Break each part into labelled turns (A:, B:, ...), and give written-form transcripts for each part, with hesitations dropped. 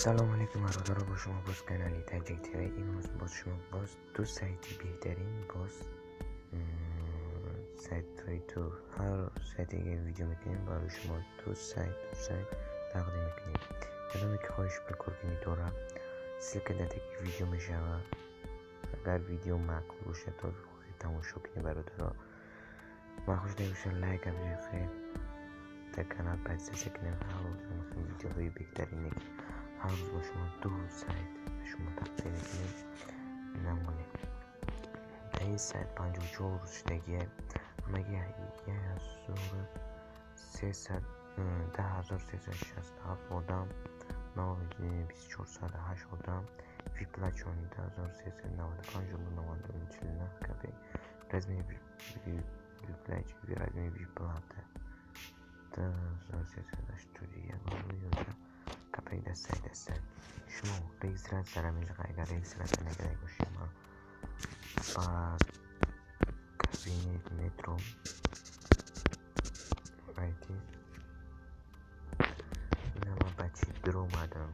A: Салом алейкум бародаро, бо шумо боз канали Таҷик ТВ. Имрӯз боз шумо боз ду сайти беҳтарин, боз сайтҳои ту ҳар сайте ки видео мекунем, барои шумо ду сайт тақдим мекунем. Кадоме ки хоҳиш ба коркунӣ дорад, ссылка дар таги видео мешавад. Агар видео маъқул бошад, то тамошо кунед, бародаро. Маъқул шуда бошад, лайк бизанед, дар канал подписаться кунед. Ҳар рӯз видеоҳои беҳтарине ки ҳар рӯз бо шумо ду сайт ба шумо тақдим мекунем, намонед. Дар ин сайт 54 рӯз шудагие, ҳамагӣ 10 367 одам, 2408 одам выплачен, 1395 рубл 99 копеек размер выплачи, размер выплата 1381 рубл 11 копеек. Дар сайт ҳастанд. Шумо регистрация мешавад. Агар регистрация накарда бошед, ман ба кабинет метро войти. Ина ман ба чӣ дуромадам,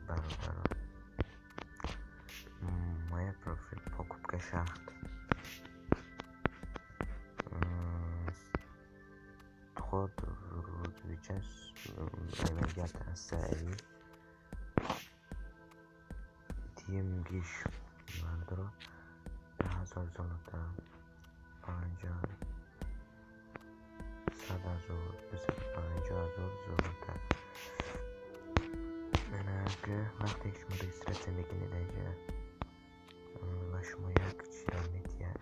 A: бародаро? Моя профиль, покупка шахт, вход в час аймагат. Дмгиш, бародаро, 10 000 золота, панҷоҳ 100 000, 250 000 золота. Вақте ки шумо регистрация мекунед, инҷа ба шумо як чиро медиҳад,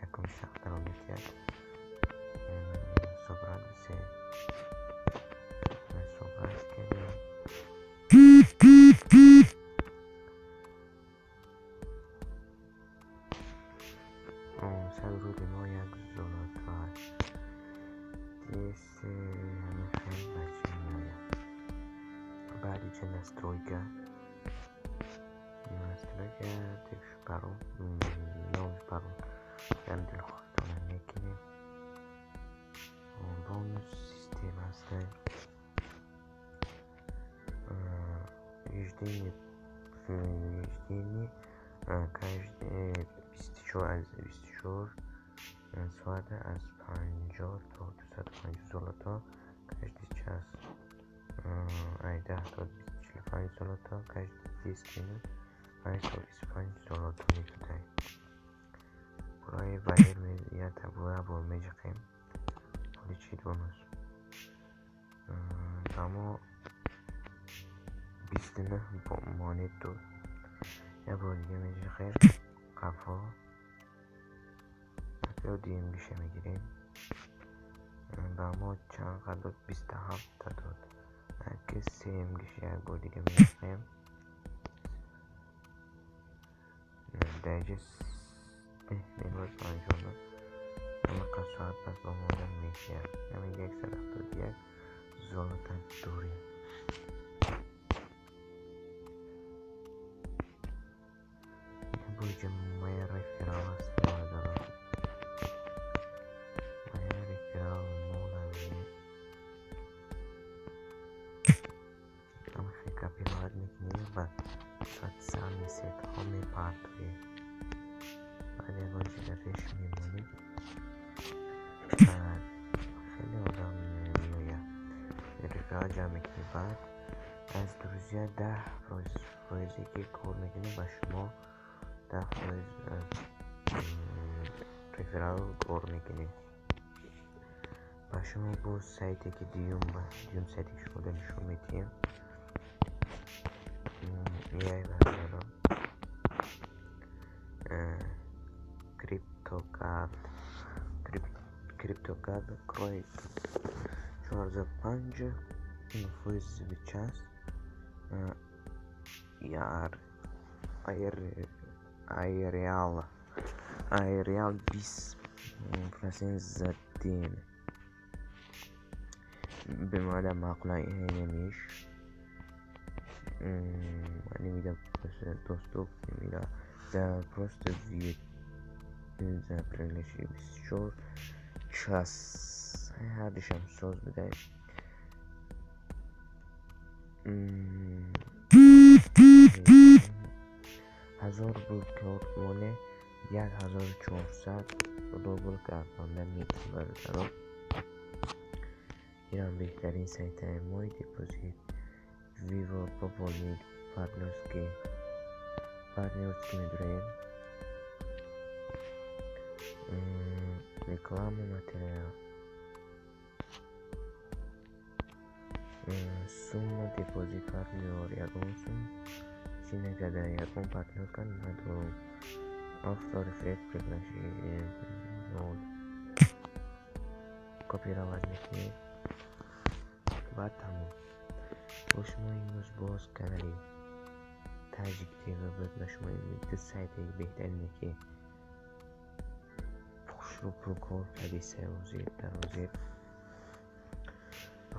A: якум шахтаро медиҳад. Собрать все, собрать кардем. 100 рубли мо як золото аст. Ҳамин хел бача меояд. Баъд инҷа настройка, настройка, текст, парол, новый парол, ям дилхоҳтона мекунем. Бонус система ҳастанд, ежедневно, каждый 24 аз 24 соата аз 50 то 250 золото, каждый час ай 10 то 45 золото, каждый 10 минут 5 то 25 золото медоданд. Пулҳои валер як бор меҷиқем. Получить бонус ба мо 29 монет дод. Як бор дига меҷиқем, қафо ё дуюмгиша мегирем. Ба мо чанд қадр дод? 27-та дод. Ки сеюмгиша як бор дига меҷиқем. Дараҷа 10 минут 59 ҳамақа соат пас ба мо мешавад. Ҳамин 171 золота дорем. Буҷа моя реферал аст, бародарон. Моя реферал молави ҳамахел копировать мекунем ва социальный сеть ҳо мепартоем. Баъд ягон чиза реш мемонем, баъд хеле одам меояд, реферал ҷамъ мекунем. Баъд аз друзья 10 фоизе ки кор мекунем, ба шумо 10% аз реферал кор мекунем. Ба шумо боз сайте ки дуюм сайте ки шумо нишон медиҳем, яй, бародарон, криптокарт, криптокарт кроит 4,5% в час яр айреал, айреал 20% за день. Бемада маъқула намеш намедам, доступ намеда за просто за приглашение 24 час ҳардушам соз будай. 1000 рубл кор моне 1400 рубл гардонда метавонад бародаро. Инам беҳтарин сайтаи мои депозит виво пополнить партнёрский медураем. Реклама материал. Сумма депозит партнёр ягон сум чӣ накарда, ягон партнёр кар надорум. Авторефер приглашение нол. Копировать мекунед ва тамом. Бо шумо имрӯз боз канали Таҷик ТВ буд. Ба шумо ду сайти беҳтарине ки хушрӯ пуркор кардиса ҳозир дар ҳозир.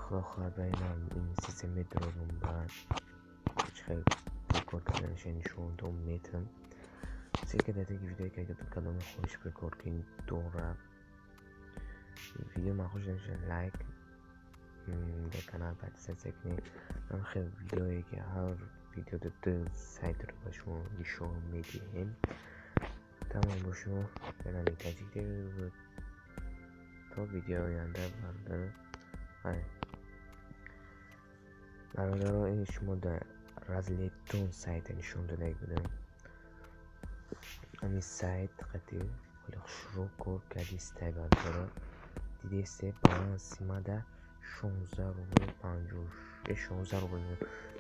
A: Худо хоҳад ба инам инвеститсия медорам, баъд чӣ хел пуркор карданаша нишон метам. Ссылка дар таги видеое ки агар кадоме хоҳиш пуркор кунед дорад. Видео махуш шуда лайк, дар канал подписаться кунед. Ҳам хел видеое ки ҳар видео ду сайтро ба шумо нишон медиҳем. Тамом, бо шумо канали Таҷик ТВ буд. То видеои оянда бародаро. Бародаро, ин шумо дар Разлетон сайта нишон дода будам. Ҳамин сайт қати хеле хушрӯ кор кардистай бародаро. Дидесте баланси мада 16 рубл 16 рубл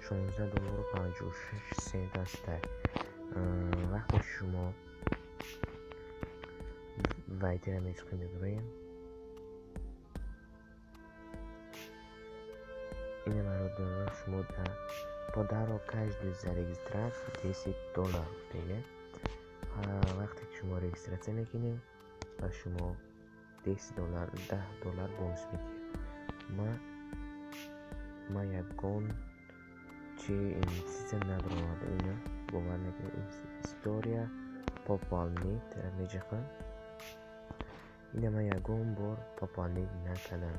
A: 16 доллару 56 сент астай. Вақте шумо вайтера мечиқем мебароем, ина бародаро шумо дар подарок каждый за регистрацию 10 доллар гуфтеге. Вақте ки шумо регистрация мекунед ба шумо 10 доллар 10 доллар бонус медиҳад. Ма ягон чи инвеститсия надороварда, ина бовар накунед. История пополнить меҷиқам. Ина ман ягон бор пополнить накардам.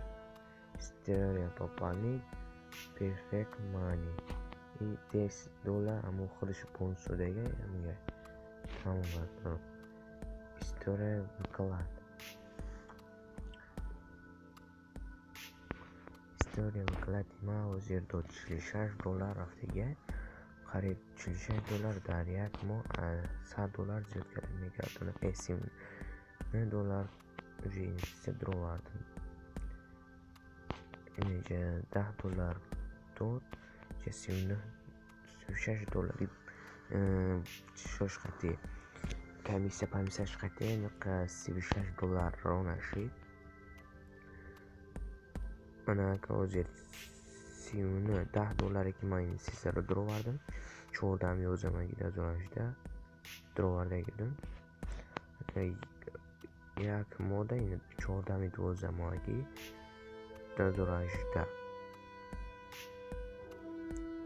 A: История пополнить Perfect Money и 10 доллар ҳамон худаш бонус додага ҳамин. Тамом бародаро. История вклад. История вклади ман ҳозир до 46 доллар рафтага. Қариб 46 доллар дар як моҳ 100 доллар зиёд карда мегардонад. 39 доллар уже инвеститсия дуровардам. Инҷа 10 доллар дод, инҷа 36 доллари шош қати комиссия памиссияш қати 36 доллар ро нашид. Анака ҳозир 39 10 долларе ки ман инвеститсияро дуровардам 14 11 2018 дуроварда гирдам. Як моҳда ин 14 12 моҳагӣ 2018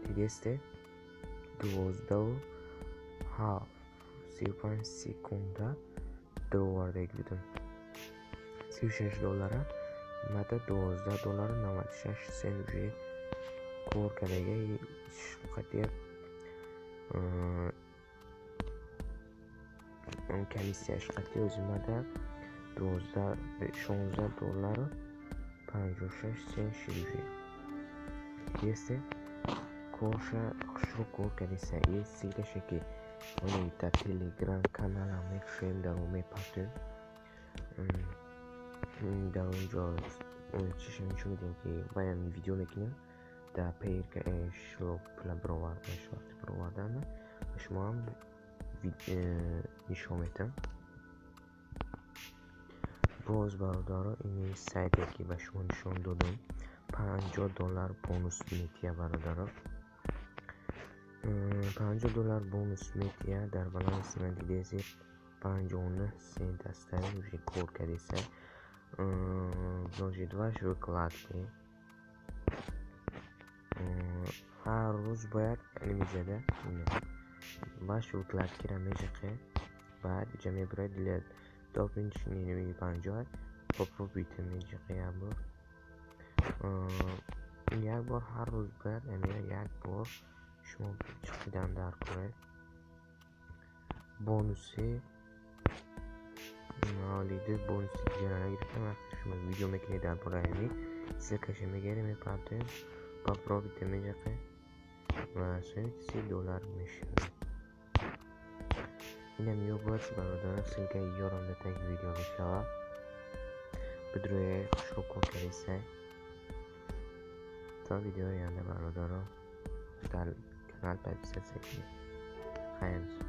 A: дидесте 12 7 35 секунда дуроварда гирдам. 36 доллара мада 12 доллару 96 сент уже кор кардага. Қати комиссияш қати озимада 16 доллару 56 сент шид уже. Дидесте корша хушрӯ кор кардиса. Е ссылкаше ки оне дар телеграм каналам мекушоем, дар он мепартоем. Дар он ҷо чиша нишон медиҳем ки ваям видео мекунем дар пейрка шло пула бароварданаш вақти баровардан ба шумо ҳам нишон медиҳам. Боз бародаро, ин сайте ки ба шумо нишон додам 50 доллар бонус метия бародаро. 50 доллар бонус метия. Дар баланси ман дидесед 59 сент астай уже кор кардеса. Вложить ваш вкладки. Ҳар рӯз бояд мезада ваш вкладкиро меҷиқе, баъд иҷа мебурад для дополнительный 50 попробуйте меҷиқе як бор. Як бор ҳар рӯз бояд амира як бор шумо чиқидан дар кунед. Бонуси ҳолиду бонуси дигара нагирифтам. Вақте шумо видео мекунед дар бораи ҳамин, ссылкаша мегирем, мепартоем, попробуйте меҷақе ва соҳиби 30 доллар мешавед. Инам ё бояд, бародарон, ссылкаи ёрам дар таги видео мешавад. Бидроя, хушрӯ кор кардесай. То видеои оянда, бародарон, дар канал подписаться кунед. Хайр.